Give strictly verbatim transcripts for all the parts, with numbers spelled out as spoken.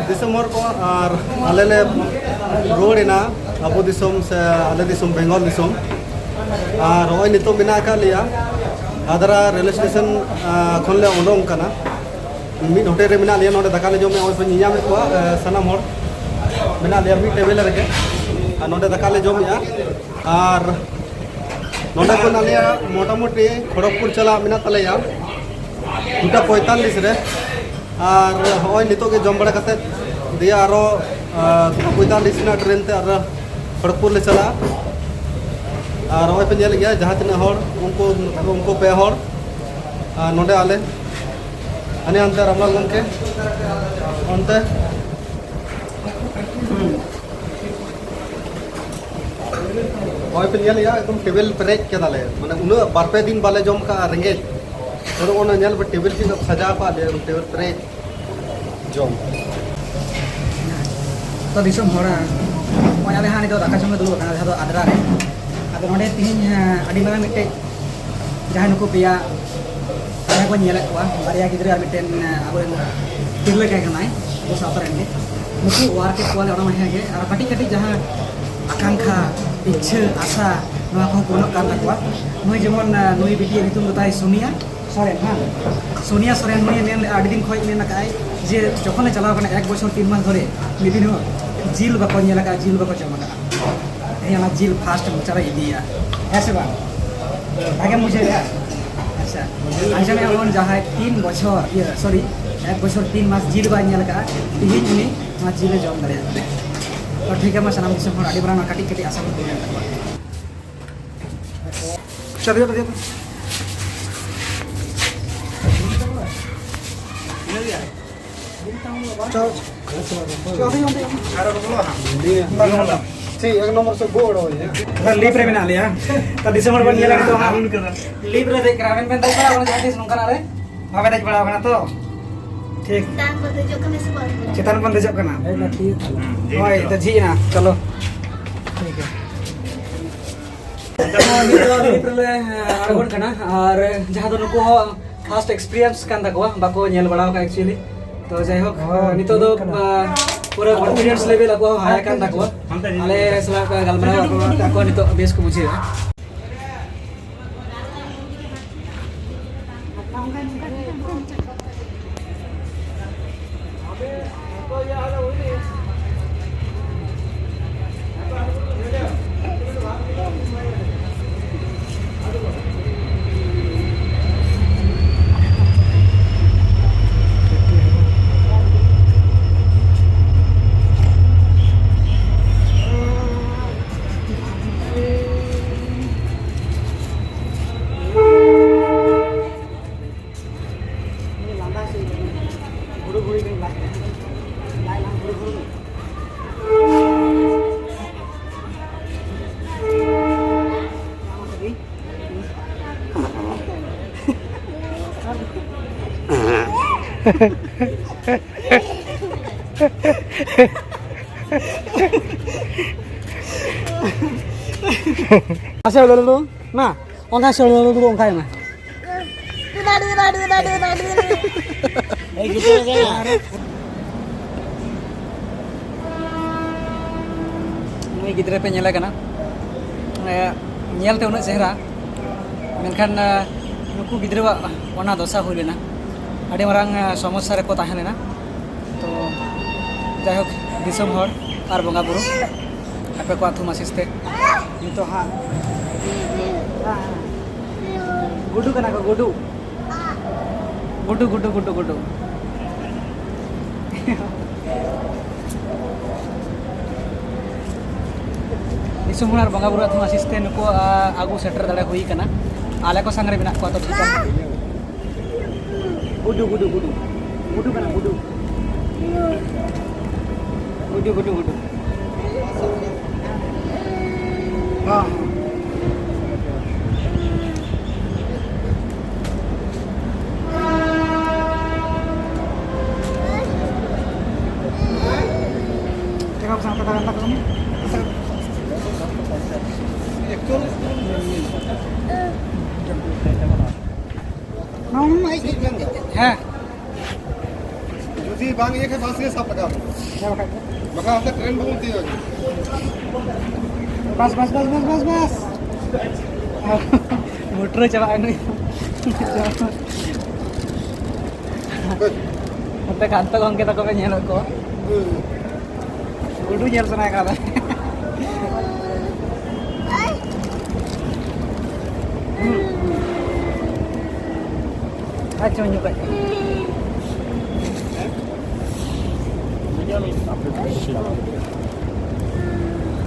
ᱫᱤᱥᱚᱢ ᱦᱚᱲ ᱠᱚ, ᱟᱨ ᱟᱞᱮ ᱞᱮ ᱨᱩᱣᱟᱹᱲ ᱮᱱᱟ ᱟᱵᱚ ᱫᱤᱥᱚᱢ ᱥᱮ ᱟᱞᱮ ᱫᱤᱥᱚᱢ ᱵᱮᱝᱜᱚᱞ ᱫᱤᱥᱚᱢ᱾ ᱟᱨ ᱱᱚᱜᱼᱚᱭ ᱱᱤᱛᱚᱜ ᱢᱮᱱᱟᱜ ᱟᱠᱟᱫ ᱞᱮᱭᱟ ᱟᱫᱽᱨᱟ ᱨᱮᱞ ᱥᱴᱮᱥᱚᱱ, ᱟᱨ, ᱠᱷᱚᱱ ᱞᱮ ᱩᱰᱩᱝ ᱠᱟᱱᱟ᱾ ᱢᱤᱫ ᱦᱳᱴᱮᱞ ᱨᱮ ᱢᱮᱱᱟᱜ ᱞᱮᱭᱟ, ᱱᱚᱰᱮ ᱫᱟᱠᱟ ᱞᱮ ᱡᱚᱢᱮᱫᱼᱟ᱾ ᱱᱚᱜᱼᱚᱭ ᱯᱮ ᱧᱮᱧᱟᱢᱮᱫ ᱠᱚᱣᱟ, ᱟᱨ, ᱥᱟᱱᱟᱢ ᱦᱚᱲ ᱢᱮᱱᱟᱜ ᱞᱮᱭᱟ ᱢᱤᱫ ᱴᱮᱵᱤᱞ ᱨᱮᱜᱮ, ᱟᱨ ᱱᱚᱰᱮ ᱫᱟᱠᱟ ᱞᱮ ᱡᱚᱢᱮᱫᱼᱟ᱾ ᱟᱨ ᱱᱚᱰᱮ ᱠᱷᱚᱱ ᱟᱞᱮᱭᱟᱜ ᱢᱚᱴᱟᱢᱩᱴᱤ ᱠᱷᱚᱲᱚᱜᱽᱯᱩᱨ ᱪᱟᱞᱟᱜ ᱢᱮᱱᱟᱜ ᱛᱟᱞᱮᱭᱟ ᱫᱩᱴᱟ ᱯᱚᱸᱭᱛᱟᱞᱞᱤᱥ ᱨᱮ᱾ ᱟᱨ ᱦᱚᱸᱜᱼᱚᱭ ᱱᱤᱛᱚᱜ ᱜᱮ ᱡᱚᱢ ᱵᱟᱲᱟ ᱠᱟᱛᱮᱫ ᱫᱤᱭᱮ ᱟᱨᱚ, ᱟᱨ, ᱯᱚᱸᱭᱛᱟᱞᱞᱤᱥ ᱨᱮᱱᱟᱜ ᱴᱨᱮᱱ ᱛᱮ ᱟᱨ ᱠᱷᱚᱲᱚᱜᱽᱯᱩᱨ ᱞᱮ ᱪᱟᱞᱟᱜᱼᱟ᱾ ᱟᱨ ᱱᱚᱜᱼᱚᱭ ᱯᱮ ᱧᱮᱞᱮᱫ ᱜᱮᱭᱟ ᱡᱟᱦᱟᱸ ᱛᱤᱱᱟᱹᱜ ᱦᱚᱲ, ᱩᱱᱠᱩ, ᱩᱱᱠᱩ ᱯᱮ ᱦᱚᱲ, ᱟᱨ ᱱᱚᱰᱮ ᱟᱞᱮ ᱦᱟᱱᱮ ᱦᱟᱱᱛᱮ ᱨᱟᱢᱞᱟᱞ ᱜᱚᱢᱠᱮ ᱚᱱᱛᱮ᱾ ᱱᱚᱜᱼᱚᱭ ᱯᱮ ᱧᱮᱞᱮᱫᱼᱟ, ᱮᱠᱫᱚᱢ ᱴᱮᱵᱤᱞ ᱯᱮᱨᱮᱡ ᱠᱮᱫᱟᱞᱮ, ᱢᱟᱱᱮ ᱩᱱᱟᱹᱜ ᱵᱟᱨ ᱯᱮ ᱫᱤᱱ ᱵᱟᱞᱮ ᱡᱚᱢ ᱠᱟᱜᱼᱟ ᱨᱮᱸᱜᱮᱡ᱾ ᱱᱚᱜᱼᱚ ᱱᱟ ᱧᱮᱞ ᱯᱮ, ᱴᱮᱵᱤᱞ ᱪᱮᱫ ᱞᱮᱠᱟ ᱥᱟᱡᱟᱣ ᱠᱟᱜ ᱞᱮᱭᱟ, ᱮᱠᱫᱚᱢ ᱴᱮᱵᱤᱞ ᱯᱮᱨᱮᱡ ᱡᱚᱢ᱾ ᱛᱚ ᱫᱤᱥᱚᱢ ᱦᱚᱲ, ᱱᱚᱜᱼᱚᱭ ᱟᱞᱮ ᱦᱟᱸᱜ ᱱᱤᱛᱚᱜ ᱫᱟᱠᱟ ᱡᱚᱢ ᱞᱮ ᱫᱩᱲᱩᱵ ᱟᱠᱟᱱᱟ, ᱡᱟᱦᱟᱸ ᱫᱚ ᱟᱫᱽᱨᱟ ᱨᱮ᱾ ᱟᱫᱚ ᱱᱚᱰᱮ ᱛᱮᱦᱮᱧ, ᱦᱮᱸ, ᱟᱹᱰᱤ ᱢᱟᱨᱟᱝ ᱢᱤᱫᱴᱮᱡ, ᱡᱟᱦᱟᱸᱭ ᱱᱩᱠᱩ ᱯᱮᱭᱟ ᱵᱚᱭᱦᱟ ᱠᱚᱧ ᱧᱮᱞᱮᱫ ᱠᱚᱣᱟ, ᱵᱟᱨᱭᱟ ᱜᱤᱫᱽᱨᱟᱹ ᱟᱨ ᱢᱤᱫᱴᱮᱱ, ᱦᱮᱸ, ᱟᱵᱚᱨᱮᱱ ᱛᱤᱨᱞᱟᱹ ᱠᱟᱱ ᱠᱟᱱᱟᱭ, ᱟᱵᱚ ᱥᱟᱶᱛᱟ ᱨᱮᱱ ᱜᱮ᱾ ᱱᱩᱠᱩ ᱣᱟᱨ ᱠᱮᱫ ᱠᱚᱣᱟᱞᱮ, ᱚᱱᱟ ᱢᱟ ᱦᱮᱸ ᱜᱮ, ᱟᱨ ᱠᱟᱹᱴᱤᱡ ᱠᱟᱹᱴᱤᱡ ᱡᱟᱦᱟᱸ ᱟᱠᱟᱝᱠᱷᱟ, ᱤᱪᱪᱷᱟᱹ, ᱟᱥᱟ, ᱱᱚᱣᱟ ᱠᱚᱦᱚᱸ ᱯᱩᱨᱚᱱᱚᱜ ᱠᱟᱱ ᱛᱟᱠᱚᱣᱟ᱾ ᱱᱩᱭ ᱡᱮᱢᱚᱱ, ᱟᱸ, ᱱᱩᱭ ᱵᱤᱴᱤᱭᱟᱜ ᱧᱩᱛᱩᱢ ᱫᱚ ᱛᱟᱭ ᱥᱳᱱᱤᱭᱟ ᱥᱚᱨᱮᱱ, ᱦᱮᱸ᱾ ᱥᱳᱱᱤᱭᱟ ᱥᱚᱨᱮᱱ ᱱᱩᱭᱮ ᱢᱮᱱ ᱞᱮᱫᱼᱟ, ᱟᱹᱰᱤ ᱫᱤᱱ ᱠᱷᱚᱱ ᱢᱮᱱ ᱟᱠᱟᱫᱼᱟᱭ ᱡᱮ ᱡᱚᱠᱷᱚᱱᱮ ᱪᱟᱞᱟᱣ ᱠᱟᱱᱟ ᱮᱠ ᱵᱚᱪᱷᱚᱨ ᱛᱤᱱ ᱢᱟᱥ ᱫᱷᱚᱨᱮ, ᱢᱤᱫ ᱫᱤᱱ ᱦᱚᱸ ᱡᱤᱞ ᱵᱟᱠᱚ ᱧᱮᱞ ᱟᱠᱟᱫᱼᱟ, ᱡᱤᱞ ᱵᱟᱠᱚ ᱡᱚᱢ ᱟᱠᱟᱫᱼᱟ᱾ ᱛᱮᱦᱮᱧ ᱚᱱᱟ ᱡᱤᱞ ᱯᱷᱟᱥᱴ ᱢᱚᱪᱟ ᱨᱮ ᱤᱫᱤᱭᱟ, ᱦᱮᱸ ᱥᱮ ᱵᱟᱝ? ᱵᱷᱟᱜᱮᱢ ᱵᱩᱡᱷᱟᱹᱣ ᱮᱫᱼᱟ? ᱟᱪᱪᱷᱟ, ᱟᱸᱡᱚᱢᱮᱫᱼᱟ ᱵᱚᱱ, ᱡᱟᱦᱟᱸᱭ ᱛᱤᱱ ᱵᱚᱪᱷᱚᱨ, ᱤᱭᱟᱹ, ᱥᱚᱨᱤ, ᱮᱠ ᱵᱚᱪᱷᱚᱨ ᱛᱤᱱ ᱢᱟᱥ ᱡᱤᱞ ᱵᱟᱭ ᱧᱮᱞ ᱟᱠᱟᱫᱼᱟ, ᱛᱮᱦᱮᱧ ᱩᱱᱤ ᱱᱚᱣᱟ ᱡᱤᱞᱮ ᱡᱚᱢ ᱫᱟᱲᱮᱭᱟᱜ ᱠᱟᱱᱟ᱾ ᱛᱚ ᱴᱷᱤᱠ ᱜᱮᱭᱟ, ᱢᱟ ᱥᱟᱱᱟᱢ ᱫᱤᱥᱚᱢ ᱦᱚᱲ ᱟᱹᱰᱤ ᱢᱟᱨᱟᱝ ᱠᱟᱹᱴᱤᱡ ᱠᱟᱹᱴᱤᱡ ᱟᱥᱟ ᱵᱚᱱ ᱫᱚᱦᱚᱭᱟ᱾ ᱪᱟᱵᱤ ᱫᱚ ᱫᱮ ᱛᱚ᱾ ᱪᱟᱵᱤ ᱚᱸᱰᱮ᱾ ᱴᱷᱤᱠ, ᱮᱠ ᱱᱚᱢᱵᱚᱨ ᱥᱮ ᱜᱳᱲ ᱦᱳᱭ᱾ ᱞᱤᱯ ᱨᱮ ᱢᱮᱱᱟᱜ ᱞᱮᱭᱟ᱾ ᱛᱚ ᱫᱤᱥᱚᱢ ᱦᱚᱲ ᱵᱚᱱ ᱧᱮᱞᱟ ᱱᱤᱛᱚᱜ ᱦᱟᱸᱜ᱾ ᱞᱤᱯ ᱨᱮ ᱫᱮᱡ ᱠᱟᱱᱟ᱾ ᱟᱵᱮᱱ ᱵᱮᱱ ᱫᱮᱡ ᱵᱟᱲᱟ ᱟᱠᱟᱱᱟ ᱡᱟᱦᱟᱸ ᱛᱤᱥ ᱱᱚᱝᱠᱟᱱᱟᱜ ᱨᱮ? ᱵᱟᱵᱮ ᱫᱮᱡ ᱵᱟᱲᱟ ᱟᱠᱟᱱᱟ ᱛᱚ? ᱴᱷᱤᱠ᱾ ᱪᱮᱛᱟᱱ ᱵᱚᱱ ᱫᱮᱡᱚᱜ ᱠᱟᱱᱟ ᱥᱮ ᱵᱟᱝ? ᱪᱮᱛᱟᱱ ᱵᱚᱱ ᱫᱮᱡᱚᱜ ᱠᱟᱱᱟ᱾ ᱦᱳᱭ, ᱛᱚ ᱡᱷᱤᱡ ᱮᱱᱟ᱾ ᱪᱚᱞᱚ᱾ ᱴᱷᱤᱠ ᱜᱮᱭᱟ᱾ ᱱᱤᱛ ᱫᱚ ᱞᱤᱯ ᱨᱮᱞᱮ ᱟᱬᱜᱚᱱ ᱠᱟᱱᱟ, ᱟᱨ ᱡᱟᱦᱟᱸ ᱫᱚ ᱱᱩᱠᱩ ᱦᱚᱸ ᱯᱷᱟᱥᱴ ᱮᱠᱥᱯᱤᱨᱤᱭᱮᱱᱥ ᱠᱟᱱ ᱛᱟᱠᱚᱣᱟ, ᱵᱟᱠᱚ ᱧᱮᱞ ᱵᱟᱲᱟ ᱟᱠᱟᱫᱼᱟ ᱮᱠᱪᱩᱭᱮᱞᱤ᱾ ᱛᱚ ᱡᱟᱭᱦᱳᱠ, ᱱᱤᱛᱚᱜ ᱫᱚ, ᱟ, ᱯᱩᱨᱟᱹ confidence level ᱟᱠᱚ ᱦᱚᱸ high ᱟᱠᱟᱱ ᱛᱟᱠᱚᱣᱟ᱾ ᱟᱞᱮ ᱥᱟᱞᱟᱜ ᱠᱚ ᱜᱟᱞᱢᱟᱨᱟᱣ ᱟᱠᱚ, ᱟᱠᱚ ᱱᱤᱛᱚᱜ ᱵᱮᱥ ᱠᱚ ᱵᱩᱡᱷᱟᱹᱣᱮᱫᱼᱟ᱾ ᱟᱪᱪᱷᱟ, ᱞᱟᱹᱞᱩ, ᱢᱟ, ᱚᱱᱟ ᱥᱮ ᱞᱟᱹᱞᱩ, ᱚᱱᱠᱟᱭ ᱢᱮ᱾ ᱱᱩᱭ ᱜᱤᱫᱽᱨᱟᱹ ᱯᱮ ᱧᱮᱞᱮ ᱠᱟᱱᱟ, ᱮ, ᱧᱮᱞᱛᱮ ᱩᱱᱟᱹᱜ ᱪᱮᱦᱨᱟ, ᱢᱮᱱᱠᱷᱟᱱ, ᱮ, ᱱᱩᱠᱩ ᱜᱤᱫᱽᱨᱟᱹᱣᱟᱜ ᱚᱱᱟ ᱫᱚᱥᱟ ᱦᱩᱭ ᱞᱮᱱᱟ, ᱟᱹᱰᱤ ᱢᱟᱨᱟᱝ, ᱮ, ᱥᱚᱢᱚᱥᱥᱟ ᱨᱮᱠᱚ ᱛᱟᱦᱮᱸ ᱞᱮᱱᱟ᱾ ᱛᱚ ᱡᱟᱭᱦᱳᱠ, ᱫᱤᱥᱚᱢ ᱦᱚᱲ ᱟᱨ ᱵᱚᱸᱜᱟ ᱵᱩᱨᱩ, ᱟᱯᱮ ᱠᱚᱣᱟᱜ ᱛᱷᱩᱢ ᱟᱥᱤᱥ ᱛᱮ ᱱᱤᱛᱚᱜ ᱦᱟᱸᱜ ᱜᱩᱰᱩ ᱠᱟᱱᱟ ᱠᱚ, ᱜᱩᱰᱩ᱾ ᱜᱩᱰᱩ, ᱜᱩᱰᱩ, ᱜᱩᱰᱩ, ᱜᱩᱰᱩ᱾ ᱫᱤᱥᱚᱢ ᱦᱚᱲ ᱟᱨ ᱵᱚᱸᱜᱟ ᱵᱩᱨᱩ ᱟᱛᱳ ᱟᱥᱤᱥ ᱛᱮ ᱱᱩᱠᱩ, ᱟ, ᱟᱹᱜᱩ ᱥᱮᱴᱮᱨ ᱫᱟᱲᱮ ᱦᱩᱭ ᱠᱟᱱᱟ᱾ ᱟᱞᱮ ᱠᱚ ᱥᱟᱝ ᱨᱮ ᱢᱮᱱᱟᱜ ᱠᱚᱣᱟ ᱛᱚ, ᱴᱷᱤᱠ ᱜᱮᱭᱟ᱾ ᱜᱩᱰᱩ, ᱜᱩᱰᱩ, ᱜᱩᱰᱩ᱾ ᱜᱩᱰᱩ ᱠᱟᱱᱟ, ᱜᱩᱰᱩ᱾ ᱜᱩᱰᱩ, ᱜᱩᱰᱩ, ᱜᱩᱰᱩ᱾ ᱦᱚᱸ, ᱦᱚᱸ᱾ ᱪᱮᱠᱟ ᱥᱟᱶᱛᱟ ᱫᱟᱬᱟᱱ ᱛᱟᱠᱚ ᱠᱟᱱᱟ? ᱦᱮᱸ᱾ ᱡᱩᱫᱤ ᱵᱟᱝ ᱤᱭᱟᱹ ᱠᱷᱟᱱ ᱵᱟᱥ ᱜᱮ ᱥᱟᱵ ᱞᱟᱜᱟᱣ ᱢᱮ᱾ ᱦᱮᱸ, ᱵᱟᱠᱷᱟᱡ ᱫᱚ᱾ ᱵᱟᱠᱷᱟᱱ ᱦᱟᱱᱛᱮ ᱴᱨᱮᱱ ᱵᱟᱵᱚᱱ ᱛᱤᱭᱳᱜᱟ᱾ ᱵᱟᱥ, ᱵᱟᱥ, ᱵᱟᱥ, ᱵᱟᱥ, ᱵᱟᱥ, ᱵᱟᱥ᱾ ᱢᱚᱴᱨᱚ ᱪᱟᱞᱟᱜᱼᱟ ᱱᱩᱭ᱾ ᱱᱚᱛᱮ ᱠᱟᱱᱛᱚ ᱜᱚᱝᱠᱮ ᱛᱟᱠᱚ ᱯᱮ ᱧᱮᱞᱮᱫ ᱠᱚᱣᱟ᱾ ᱦᱩᱸ᱾ ᱜᱩᱰᱩ ᱧᱮᱞ ᱥᱟᱱᱟᱭᱮ ᱠᱟᱱᱟ᱾ ᱟᱪᱪᱷᱟ, ᱧᱩ ᱠᱟᱜ ᱠᱟᱱᱟ᱾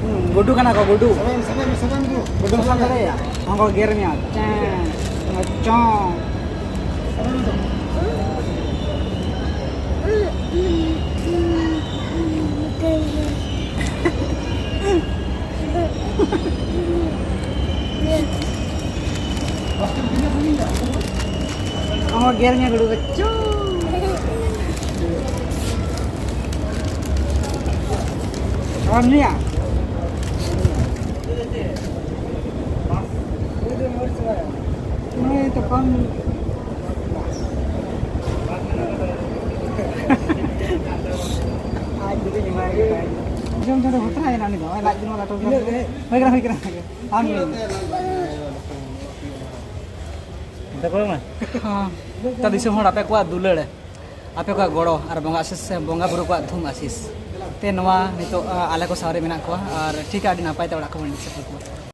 ᱦᱩᱸ, ᱜᱩᱰᱩ ᱠᱟᱱᱟ ᱠᱚ, ᱜᱩᱰᱩ᱾ ᱥᱟᱵᱮᱢ, ᱥᱟᱵᱮᱢ, ᱥᱟᱵᱮᱢ ᱠᱚ᱾ ᱜᱩᱰᱩᱢ ᱥᱟᱵ ᱫᱟᱲᱮᱭᱟᱜᱼᱟ? ᱦᱚᱸ, ᱠᱚ ᱜᱮᱨ ᱢᱮᱭᱟ᱾ ᱪᱮᱸ, ᱪᱚᱸ᱾ ᱚ, ᱜᱮᱨ ᱢᱮᱭᱟ ᱜᱩᱰᱩ ᱫᱚ᱾ ᱪᱩ᱾ ᱟᱢ ᱧᱩᱭᱟ? ᱱᱩᱭ ᱛᱚᱠᱷᱚᱱ ᱟᱡ ᱡᱩᱫᱤ ᱮᱢᱟᱭ ᱠᱟᱱᱟᱭ᱾ ᱡᱚᱢ ᱡᱚᱢ ᱨᱮ ᱵᱷᱚᱛᱨᱟᱭᱮᱱᱟ ᱩᱱᱤ ᱫᱚ᱾ ᱞᱟᱡ ᱫᱚ ᱞᱟᱴᱷᱟ ᱦᱩᱭ ᱠᱟᱱᱟ, ᱦᱩᱭ ᱠᱟᱱᱟ, ᱦᱩᱭ ᱠᱟᱱᱟ᱾ ᱟᱢ ᱜᱮ᱾ ᱢᱮᱛᱟ ᱠᱚ ᱢᱮ᱾ ᱦᱚᱸ᱾ ᱛᱚ ᱫᱤᱥᱚᱢ ᱦᱚᱲ, ᱟᱯᱮ ᱠᱚᱣᱟᱜ ᱫᱩᱞᱟᱹᱲ, ᱟᱯᱮ ᱠᱚᱣᱟᱜ ᱜᱚᱲᱚ ᱟᱨ ᱵᱚᱸᱜᱟ ᱟᱥᱤᱥ ᱥᱮ ᱵᱚᱸᱜᱟ ᱵᱩᱨᱩ ᱠᱚᱣᱟᱜ ᱛᱷᱩᱢ ᱟᱥᱤᱥ ᱛᱮ ᱱᱚᱣᱟ ᱱᱤᱛᱚᱜ, ᱟ, ᱟᱞᱮ ᱠᱚ ᱥᱟᱶᱨᱮ ᱢᱮᱱᱟᱜ ᱠᱚᱣᱟ ᱟᱨ ᱴᱷᱤᱠ ᱟᱹᱰᱤ ᱱᱟᱯᱟᱭ ᱛᱮ ᱚᱲᱟᱜ ᱠᱚᱵᱚᱱ ᱤᱫᱤ ᱥᱮᱴᱮᱨ ᱠᱚᱣᱟ᱾